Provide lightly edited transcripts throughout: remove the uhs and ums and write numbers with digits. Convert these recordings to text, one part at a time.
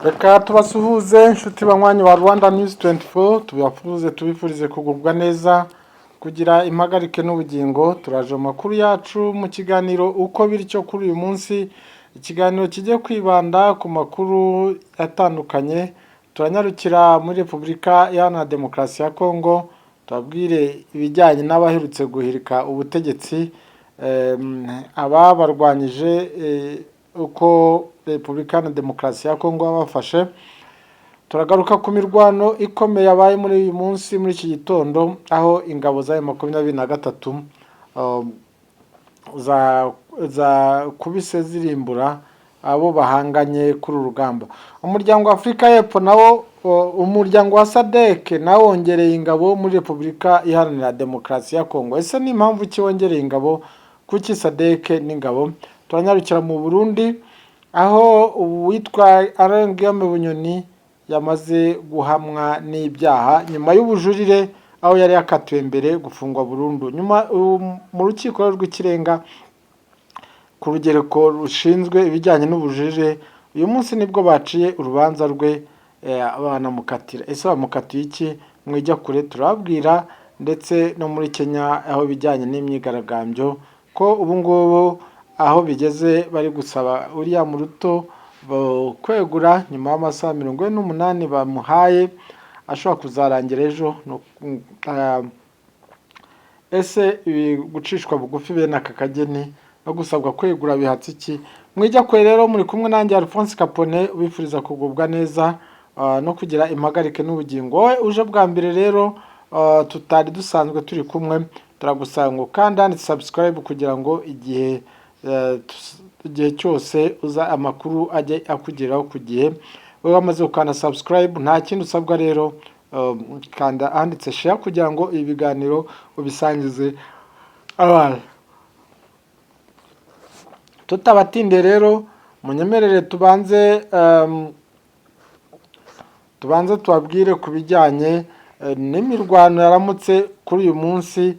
Reka tubasuhuze, inshuti banywanyi ba Rwanda News 24, tubafuze, tubifurize kugubwa neza, kugira impagarike n'ubugingo. Turaje mu makuru yacu mu kiganiro Uko Bityo kuri uyu munsi, ikiganiro kijya kwibanda ku makuru atandukanye. Turanyarukira muri Repubulika Iharanira Demokarasi ya Kongo, tubabwire ibijyanye n'abaherutse guhirika ubutegetsi, ababarwanyije, uko Repubulika Iharanira Demokarasi ya Kongo babafashe. Turagaruka ku mirwano ikomeye yabaye muri uyu munsi, muri iki gitondo, aho ingabo za 23 zakubise zirimbura abo bahanganye kuri uru rugamba. Umuryango wa Afurika y'Epfo nawo, umuryango wa SADC nawo wongereye ingabo muri Repubulika Iharanira Demokarasi ya Kongo. Ese ni impamvu ki wongereye ingabo? Kuki SADC n'ingabo? Turanyarukira mu Burundi, aho uwitwa Alain Guillaume Bunyoni yamaze guhamwa n'ibyaha nyuma y'ubujurire, aho yari yakatiwe mbere gufungwa burundu. Nyuma mu Rukiko rw'Ikirenga, ku rugereko rushinzwe ibijyanye n'ubujurire, uyu munsi nibwo baciye urubanza rwe, banamukatira. Ese bamukatiye iki? Mwijya kure, turababwira. Ndetse no muri Kenya, aho ibijyanye n'imyigaragambyo, ko ubu ngubu aho bigeze bari gusaba William Ruto kwegura nyuma y'amasaha 48 bamuhaye, ashobora kuzarangira ejo. Ese ibi gucishwa bugufi bene aka kageni no gusabwa kwegura bihatse iki? Mwijya kure rero, muri kumwe nanjye Alphonse Capone, ubifuriza kugubwa neza no kugira impagarike n'ubugingo. Wowe uje bwa mbere rero, tutari dusanzwe turi kumwe, turagusaba ngo kandi handitse subscribe kugira ngo igihe cyose uza amakuru ajye akugeraho ku gihe. Wowe wamaze gukanda subscribe, nta kindi usabwa rero, kanda ahanditse share kugira ngo ibi biganiro ubisangize abantu. Tutabatindiye rero, munyemerere tubanze tubabwire ku bijyanye n'imirwano yaramutse kuri uyu munsi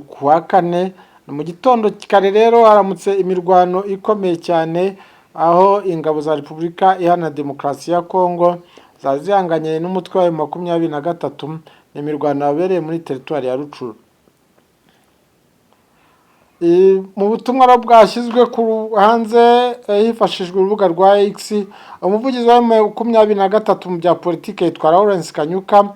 ku wa kane. Ni mu gitondo kare rero haramutse imirwano ikomeye cyane, aho ingabo za Repubulika Iharanira Demokarasi ya Kongo zari zihanganye n'umutwe wa 23. Ni imirwano yabereye muri teritwari ya Rutshuru. Mu butumwa rero bwashyizwe ku hanze hifashishijwe urubuga rwa X, umuvugizi wa 23 mu bya politiki yitwa Lawrence Kanyuka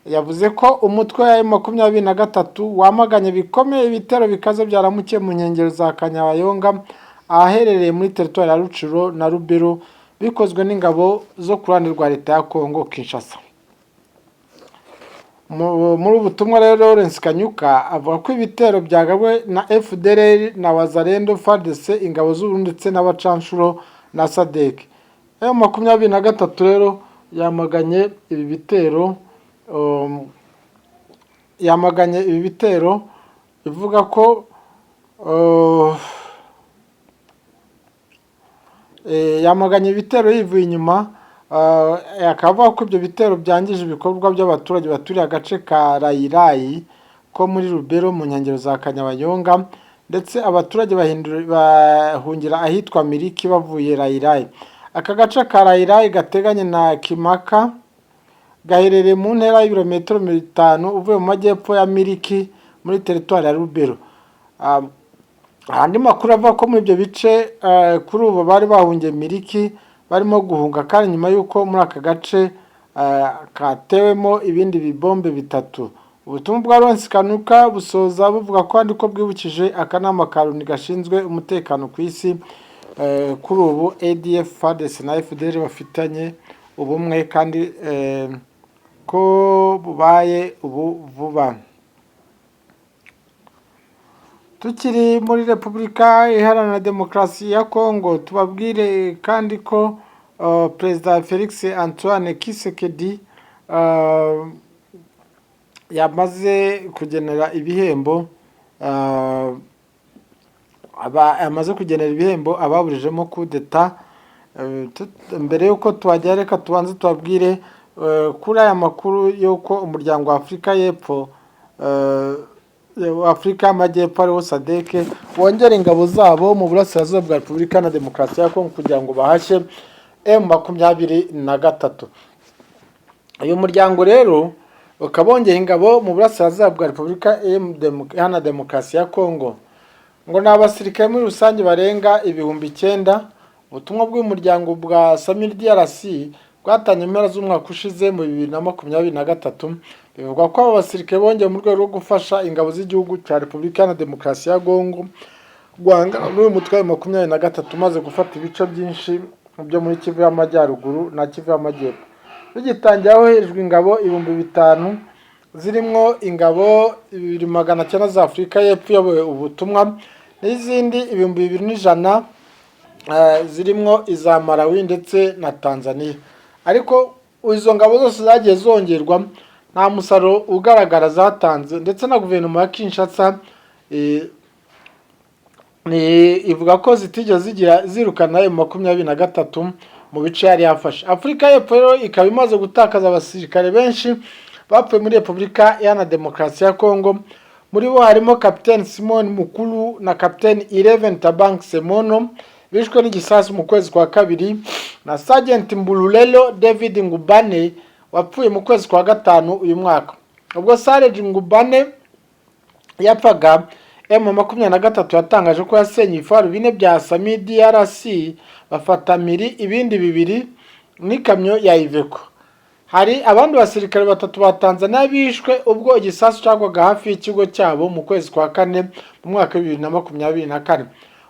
yavuze ko umutwe wa 23 wamaganye bikomeye ibitero bikaze byaramukiye mu nkengero za Kanyabayonga, ahaherereye muri teritwari ya Rutshuru na Lubero, bikozwe n'ingabo zo ku ruhande rwa leta ya Kongo Kinshasa. Muri ubu butumwa rero, Lawrence Kanyuka avuga ko ibitero byagabwe na FDLR na Wazalendo, FARDC, ingabo z'Uburundi ndetse n'abacanshuro na SADC. M23 rero yamaganye ibi bitero, ivuga ko yamaganye ibitero yivuye inyuma, akaba avuga ko ibyo bitero byangije ibikorwa by'abaturage baturiye agace ka Rayirayi ko muri Lubero, mu nkengero za Kanyabayonga, ndetse abaturage bahungira ahitwa Miriki bavuye Rayirayi. Aka gace ka Rayirayi gateganye na Kimaka gaherereye mu ntera y'ibirometero 50 uvuye mu majyepfo ya Miriki, muri teritwari ya Lubero. Andi makuru avuga ko muri ibyo bice kuri ubu bari bahungiye Miriki barimo guhunga kandi nyuma y'uko muri aka gace katewemo ibindi bibombe bitatu. Ubutumwa bwa Lawrence Kanyuka busoza buvuga ko kandi ko bwibukije akanama ka Loni gashinzwe umutekano ku isi kuri ubu ADF, FARDC na FDLR bafitanye ubumwe, kandi ko bubaye ubu vuba. Tukiri muri Repubulika Iharanira Demokarasi ya Kongo, tubabwire kandi ko Perezida Felix Antoine Tshisekedi yamaze kugenera ibihembo yamaze kugenera ibihembo ababurijemo kudeta. Mbere y'uko tuhagera, reka tubanze tubabwire kuri aya makuru y'uko umuryango wa Afurika y'Epfo, Afurika y'Amajyepfo, ariwo SADC, wongera ingabo zabo mu burasirazuba bwa Repubulika na Demokarasi ya Kongo kugira ngo bahashye M23. Uyu muryango rero ukaba wongeye ingabo mu burasirazuba bwa Repubulika Iharanira Demokarasi ya Kongo, ngo ni abasirikare muri rusange barenga 9000. Ubutumwa bw'uyu muryango bwa SAMIDRC bwatangiye mu mpera z'umwaka ushize mu 2023. Bivugwa ko aba basirikare bongeye mu rwego rwo gufasha ingabo z'igihugu cya Repubulika Iharanira Demokarasi ya Kongo guhangana n'uyu mutwe wa 23 umaze gufata ibice byinshi byo muri Kivu y'Amajyaruguru na Kivu y'Amajyepfo. Bigitangira hoherejwe ingabo 5000 zirimo ingabo 2900 za Afurika y'Epfo iyoboye ubutumwa n'izindi 2100 zirimo iza Malawi ndetse na Tanzania. Ariko izo ngabo zose zagiye zongerwa nta musaruro ugaragara zatanze, ndetse na guverinoma ya Kinshasa ivuga ko zitigeze zigira zirukana M23 mu bice yari yafashe. Afurika y'Epfo rero ikaba imaze gutakaza abasirikare benshi bapfuye muri Repubulika Iharanira Demokarasi ya Kongo. Muri bo harimo Kapiteni Simon Mukulu na Kapiteni Eleven Tabang Semono bishwe n'igisasu mu kwezi kwa kabiri, na Sergeant Mbululelo David Ngubane wapfuye mu kwezi kwa gatanu uyu mwaka. Ubwo Sergeant Ngubane yapfaga, M23 yatangaje ko yasenye ibifaru bine bya SAMIDRC, bafata miri ibindi bibiri n'ikamyo ya Iveco. Hari abandi basirikare batatu ba Tanzania bishwe ubwo igisasu cyagwaga hafi y'ikigo cyabo mu kwezi kwa kane mu mwaka wa 2024.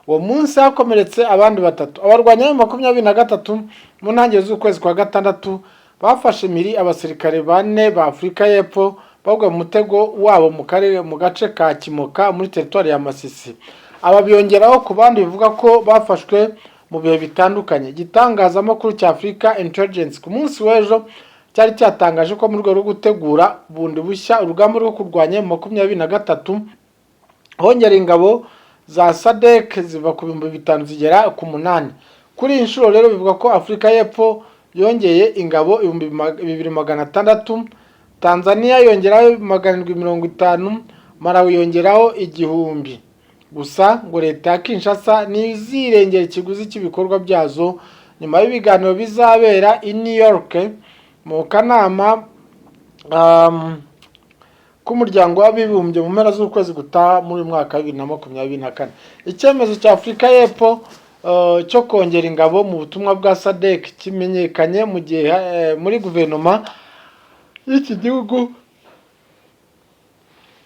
Uwo munsi hakomeretse abandi batatu. Abarwanyi ba 23 mu ntangiriro z'ukwezi kwa gatandatu bafashe miri abasirikare bane ba Afurika y'Epfo bagwa mu mutego wabo mu karere mu gace ka Kimoka muri teritwari ya Masisi. Aba biyongeraho ku bandi bivuga ko bafashwe mu bihe bitandukanye. Igitangazamakuru cya Africa Intelligence ku munsi w'ejo cyari cyatangaje ko mu rwego rwo gutegura bundi bushya urugamba rwo kurwanya 23 hongera ingabo za SADC ziva ku 5000 zigera ku 8. Kuri iyi nshuro rero bivuga ko Afurika y'Epfo yongeye ingabo 2600, Tanzania yongeraho 750, Malawi yongeraho 1000. Gusa ngo leta ya Kinshasa ntizirengera ikiguzi cy'ibikorwa byazo nyuma y'ibiganiro bizabera i New York mu kanama k'umuryango w'abibumbye mu mpera z'ukwezi gutaha muri uyu mwaka wa 2024. Icyemezo cya Afurika y'Epfo cyo kongera ingabo mu butumwa bwa SADC kimenyekanye mu gihe muri guverinoma y'iki gihugu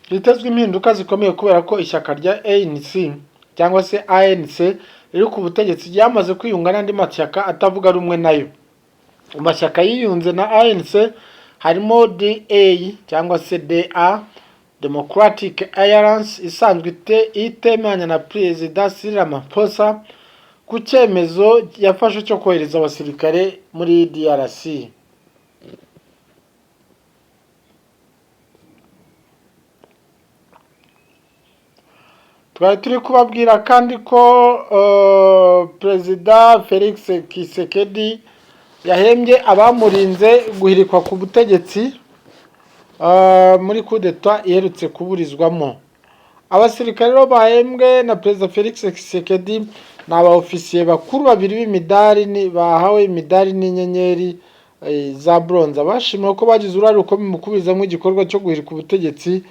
hitezwe impinduka zikomeye, kubera ko ishyaka rya ANC cyangwa se ANC riri ku butegetsi ryamaze kwiyunga n'andi mashyaka atavuga rumwe nayo. Mu mashyaka yiyunze na ANC harimo DA cyangwa se DA, Democratic Alliance, isanzwe itemeranya na Perezida Cyril Ramaphosa ku cyemezo yafashe cyo kohereza abasirikare muri DRC. Twari turi kubabwira kandi ko Perezida Felix Tshisekedi yahembye abamurinze guhirikwa ku butegetsi muri kudeta iherutse kuburizwamo. Abasirikare rero bahembwe na Perezida Felix Tshisekedi ni aba ofisiye bakuru babiri b'imidari bahawe imidari n'inyenyeri za bronze, bashimiwe ko bagize uruhare rukomeye mu kuburizamo igikorwa cyo guhirika ubutegetsi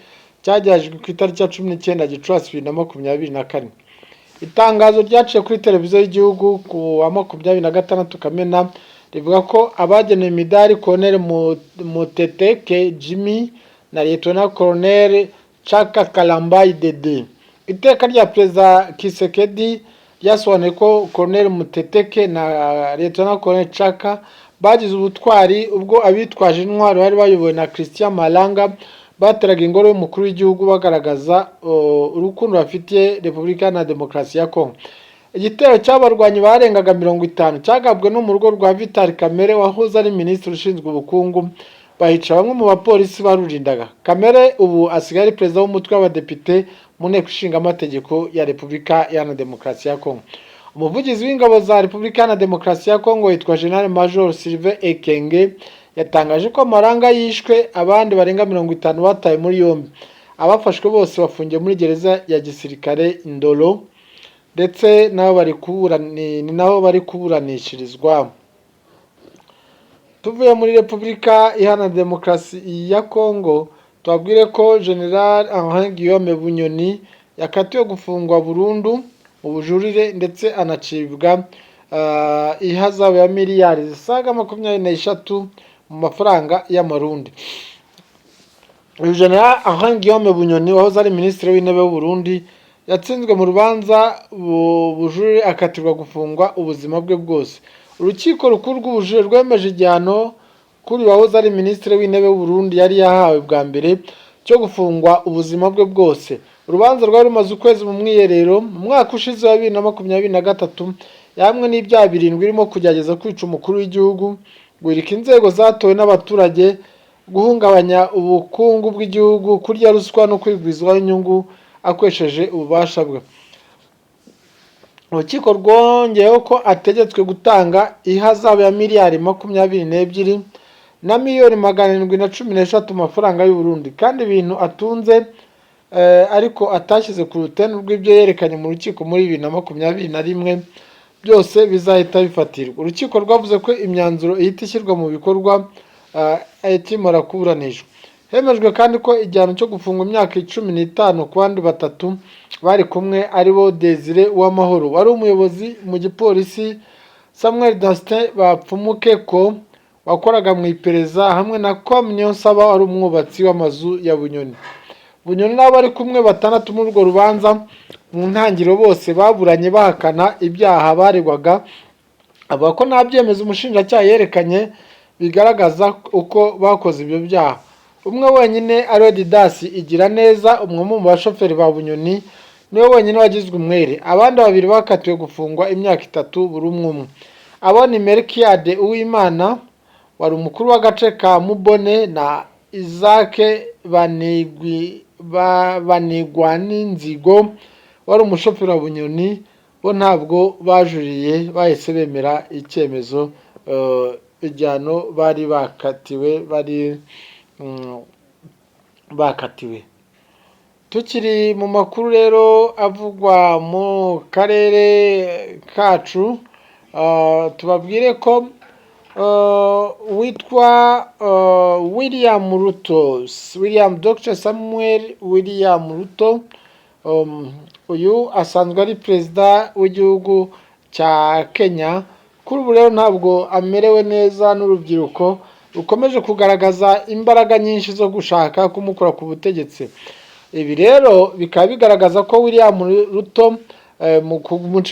cyageragejwe ku itariki ya 19 Gicurasi 2024. Itangazo ryaciye kuri televiziyo y'igihugu ku wa 26 Kamena rivuga ko abagenewe imidari Colonel Muteteke Jimmy na Lieutenant Colonel Chaka Kalambayi Dede. Iteka rya Perezida Tshisekedi ryasobanuye ko Colonel Muteteke na Lieutenant Colonel Chaka bagize ubutwari ubwo abitwaje intwaro bari bayobowe na Christian Malanga bateraga ingoro y'umukuru w'igihugu bagaragaza urukundo bafitiye Repubulika na Demokarasi ya Kongo. Igitero cy'abarwanyi barengaga 50 cyagabwe no mu rugo rwa Vital Kamerhe wahoze ari minisitiri ushinzwe ubukungu, bahica bamwe mu bapolisi barurindaga. Kamerhe ubu asigaye ari perezida w'umutwe w'abadepite mu nteko ishinga amategeko ya Repubulika Iharanira Demokarasi ya Kongo. Umuvugizi w'ingabo za Repubulika Iharanira Demokarasi ya Kongo witwa General Major Sylvain Ekenge yatangaje ko Malanga yishwe, abandi barenga 50 batawe muri yombi. Abafashwe bose bafungiye muri gereza ya gisirikare Ndolo, ndetse nabo bari ni naho bari kuburanishirizwa. Tuvuye muri Repubulika Iharanira Demokarasi ya Kongo, tubabwire ko General Henri Guillaume Bunyoni yakatiwe gufungwa burundu mu bujurire, ndetse anacibwa ihazabu ya miliyari zisaga 23 mu mafaranga y'Amarundi. Uyu General Henri Guillaume Bunyoni wahoze ari Minisitiri w'Intebe w'u Burundi yatsinzwe mu rubanza bujurire, akatirwa gufungwa ubuzima bwe bwose. Urukiko Rukuru rw'Ubujurire rwemeje igihano kuri wahoze ari Minisitiri w'Intebe w'u Burundi yari yahawe bwa mbere cyo gufungwa ubuzima bwe bwose. Urubanza rwari rumaze ukwezi mu mwiherero mu mwaka ushize wa 2023. Yahamwe n'ibyaha birindwi birimo kugerageza kwica umukuru w'igihugu, guhirika inzego zatowe n'abaturage, guhungabanya ubukungu bw'igihugu, kurya ruswa no kwigwizaho inyungu akoresheje ububasha bwe. Urukiko rwongeyeho ko ategetswe gutanga ihazabu ya miliyari 22 na miliyoni 713 mu mafaranga y'u Burundi, kandi ibintu atunze ariko atashyize ku rutonde rw'ibyo yerekanye mu rukiko muri 2021 byose bizahita bifatirwa. Urukiko rwavuze ko imyanzuro ihita ishyirwa mu bikorwa ikimara kuburanishwa. Hemejwe kandi ko igihano cyo gufungwa imyaka 15 ku bandi batatu bari kumwe, aribo Desire Uwamahoro wari umuyobozi mu gipolisi, Samuel Dastin Bapfumukeko wakoraga mu iperereza, hamwe na Com Niyonsaba wari umwubatsi w'amazu ya Bunyoni. Bunyoni n'abo bari kumwe batandatu muri urwo rubanza, mu ntangiriro bose baburanye bahakana ibyaha baregwaga, avuga ko nta byemezo umushinjacyaha yerekanye bigaragaza uko bakoze ibyo byaha. Umwe wenyine, ariwe Didasi Igiraneza, umwe mu bashoferi ba Bunyoni, niwe wenyine wagizwe umwere. Abandi babiri bakatiwe gufungwa imyaka 3 buri umwe umwe. Abo ni Melchiade Uwimana wari umukuru w'agace ka Mubone na Isaac Banigwaninzigo wari umushoferi wa Bunyoni. Bo ntabwo bajuriye, bahise bemera icyemezo, igihano bari bakatiwe bari bakatiwe. Tukiri mu makuru rero avugwa mu karere kacu, tubabwire ko witwa William Ruto, William Dr Samuel William Ruto, uyu asanzwe ari perezida w'igihugu cya Kenya. Kuri ubu rero ntabwo amerewe neza n'urubyiruko rukomeje kugaragaza imbaraga nyinshi zo gushaka kumukura ku butegetsi. Ibi rero bikaba bigaragaza ko William Ruto mu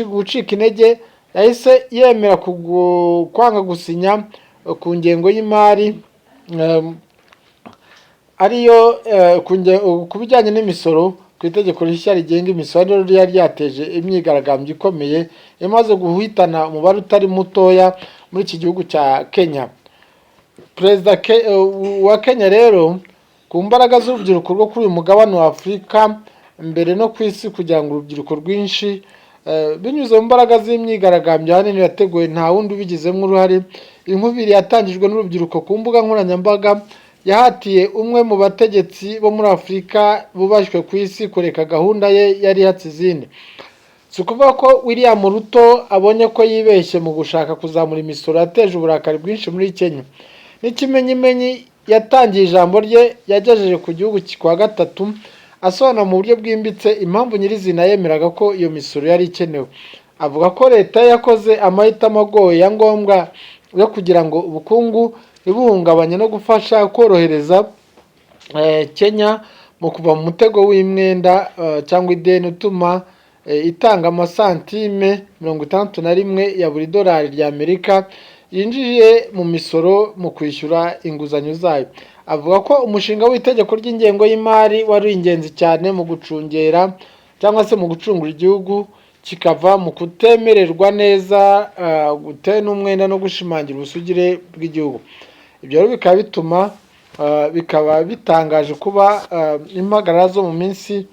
gucika intege yahise yemera kwanga gusinya ku ngengo y'imari, ariyo ku bijyanye n'imisoro, ku itegeko rishya rigenga imisoro rero ryari ryateje imyigaragambyo ikomeye imaze guhitana umubare utari mutoya muri iki gihugu cya Kenya. Perezida wa Kenya rero, ku mbaraga z'urubyiruko rwo kuri uyu mugabane wa Afurika mbere no ku isi, kugira ngo urubyiruko rwinshi binyuze mu mbaraga z'imyigaragambyo ahanini yateguwe nta wundi ubigizemo uruhare, inkubiri yatangijwe n'urubyiruko ku mbuga nkoranyambaga yahatiye umwe mu bategetsi bo muri Afurika bubashywe ku isi kureka gahunda ye yari ihatse izindi. Si ukuvuga ko William Ruto abonye ko yibeshye mu gushaka kuzamura imisoro yateje uburakari bwinshi muri Kenya. N'ikimenyimenyi, yatangiye ijambo rye yagejeje ku gihugu kwa gatatu asobanura mu buryo bwimbitse impamvu nyirizina yemeraga ko iyo misoro yari ikenewe, avuga ko leta yakoze amahitamo agoye ya ngombwa yo kugira ngo ubukungu ntibuhungabanye no gufasha korohereza Kenya mu kuva mu mutego w'imwenda cyangwa ideni utuma itanga amasantime 61 ya buri dolari rya Amerika yinjiye mu misoro mu kwishyura inguzanyo zayo. Avuga ko umushinga w'itegeko ry'ingengo y'imari wari ingenzi cyane mu gucungera cyangwa se mu gucungura igihugu kikava mu kutemererwa neza gutewe n'umwenda no gushimangira ubusugire bw'igihugu. Ibyo rero bikaba bituma bikaba bitangaje kuba impagarara zo mu minsi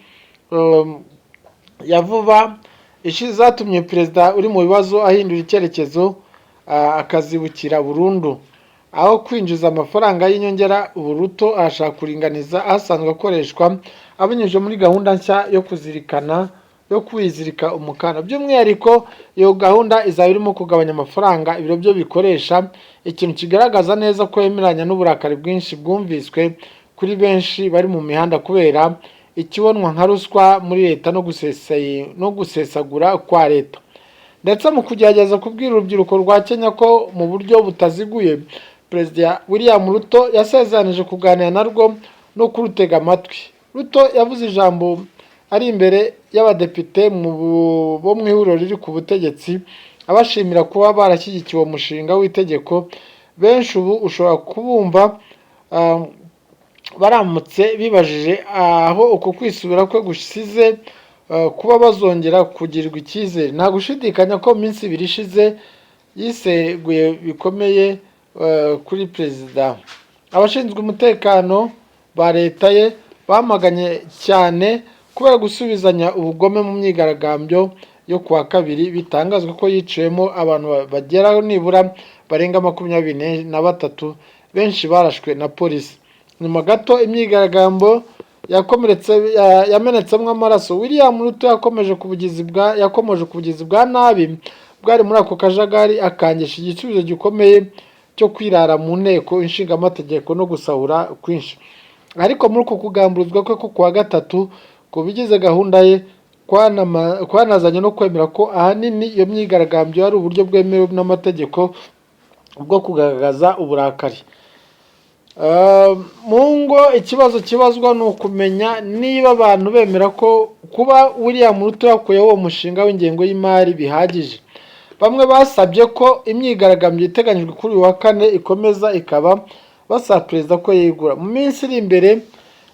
ya vuba ishize zatumye perezida uri mu bibazo ahindura icyerekezo, akazibukira burundu. Aho kwinjiza amafaranga y'inyongera, ubu Ruto arashaka kuringaniza asanzwe akoreshwa abinyujije muri gahunda nshya yo kuzirikana. yo kwizirika umukanda. By'umwihariko, iyo gahunda izaba irimo kugabanya amafaranga ibiro byo bikoresha, ikintu kigaragaza neza ko yemeranya n'uburakari bwinshi bwumviswe kuri benshi bari mu mihanda kubera ikibonwa nka ruswa muri leta no gusesagura kwa leta. Ndetse mu kugerageza kubwira urubyiruko rwa Kenya ko mu buryo butaziguye, Perezida William Ruto yasezeranije kuganira narwo no kurutega amatwi. Ruto yavuze ijambo ari imbere y'abadepite bo mu ihuriro riri ku butegetsi, abashimira kuba barashyigikiye uwo mushinga w'itegeko. Benshi ubu ushobora kubumva baramutse bibajije aho uko kwisubira kwe gusize kuba bazongera kugirirwa icyizere. Nta gushidikanya ko mu minsi 2 ishize yiseguye bikomeye kuri perezida. Abashinzwe umutekano ba leta ye bamaganye cyane kubera gusubizanya ubugome mu myigaragambyo yo kuwa kabiri, bitangazwa ko yiciwemo abantu bagera nibura barenga 23, benshi barashwe na polisi. Nyuma gato imyigaragambyo yakomeretse yamenetsemo amaraso. William Ruto yakomeje ku bugizi bwa nabi bwari muri ako kajagari, akangisha igisubizo gikomeye cyo kwirara mu nteko ishingamategeko no gusahura kwinshi. Ariko muri uko kugamburuzwa kwe ko kuwa gatatu ku bigize gahunda ye kwanazanye no kwemera ko ahanini iyo myigaragambyo ari uburyo bwemewe n'amategeko bwo kugaragaza uburakari. Mu ngo ikibazo kibazwa ni ukumenya niba abantu bemera ko kuba William Ruto yakuyeho uwo mushinga w'ingengo y'imari bihagije. Bamwe basabye ko imyigaragambyo iteganyijwe kuri uyu wa kane ikomeza ikaba, basaba perezida ko yegura. Mu minsi iri imbere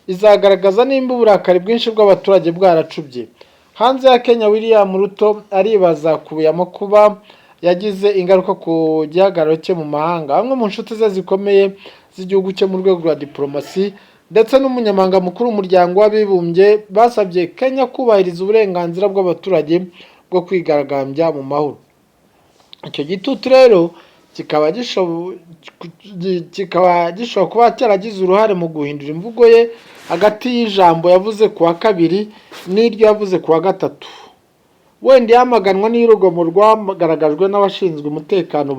izagaragaza nimba uburakari bwinshi bw'abaturage bwaracubye. Hanze ya Kenya, William Ruto aribaza ku kuba yagize ingaruka ku gihagararo cye mu mahanga. Bamwe mu nshuti ze zikomeye z'igihugu cye mu rwego rwa diplomasi ndetse n'umunyamabanga mukuru w'Umuryango w'Abibumbye basabye Kenya kubahiriza uburenganzira bw'abaturage bwo kwigaragambya mu mahoro. Icyo gitutu rero kikaba gishobora kuba cyaragize uruhare mu guhindura imvugo ye hagati y'ijambo yavuze ku wa kabiri n'iryo yavuze ku wa gatatu. Wenda yamaganwa n'urugomo rwagaragajwe n'abashinzwe umutekano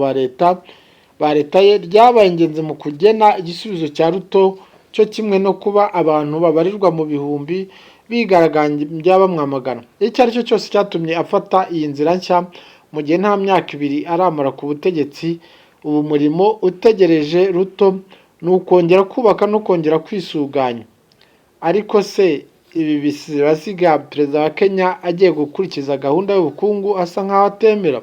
ba leta ye ryabaye ingenzi mu kugena igisubizo cya Ruto, cyo kimwe no kuba abantu babarirwa mu bihumbi bigaragambya bamwamagana. Icyo ari cyo cyose cyatumye afata iyi nzira nshya mu gihe nta myaka 2 aramara ku butegetsi, ubu murimo utegereje Ruto ni ukongera kubaka no kongera kwisuganya. Ariko se ibi birasiga perezida wa Kenya agiye gukurikiza gahunda y'ubukungu asa nkaho atemera?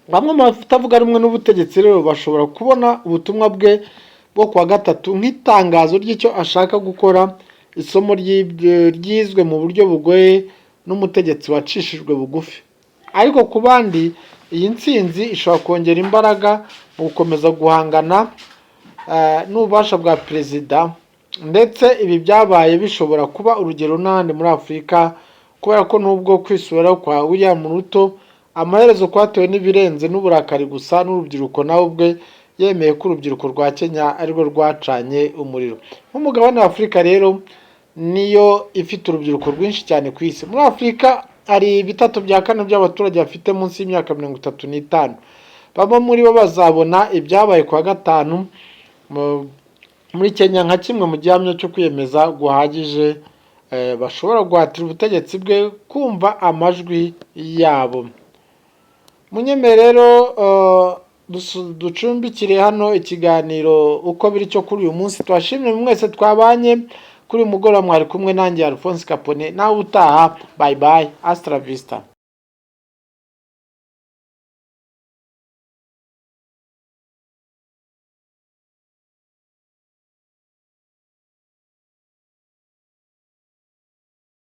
Bamwe mu batavuga rumwe n'ubutegetsi rero bashobora kubona ubutumwa bwe bwo kuwa gatatu nk'itangazo ry'icyo ashaka gukora, isomo ryizwe mu buryo bugoye n'umutegetsi wacishijwe bugufi. Ariko ku bandi, iyi ntsinzi ishobora kongera imbaraga mu gukomeza guhangana n'ububasha bwa perezida. Ndetse ibi byabaye bishobora kuba urugero n'ahandi muri Afurika, kubera ko nubwo kwisubiraho kwa William Ruto amaherezo kwatewe n'ibirenze n'uburakari gusa n'urubyiruko, nawe ubwe yemeye ko urubyiruko rwa Kenya arirwo rwacanye umuriro. Nk'umugabane wa Afurika rero, niyo ifite urubyiruko rwinshi cyane ku isi. Muri Afurika hari 3/4 by'abaturage bafite munsi y'imyaka 35. Bamwe muri bo bazabona ibyabaye kuwa gatanu muri Kenya nka kimwe mu gihamya cyo kwiyemeza guhagije bashobora guhatira ubutegetsi bwe kumva amajwi yabo. Munyemere rero ducumbikire hano ikiganiro uko biri cyo kuri uyu munsi. Tubashimire mwese twabanye kuri uyu mugoroba. Mwari kumwe nanjye Alphonse Capone. Nawe utaha, bye bye, hasta la vista.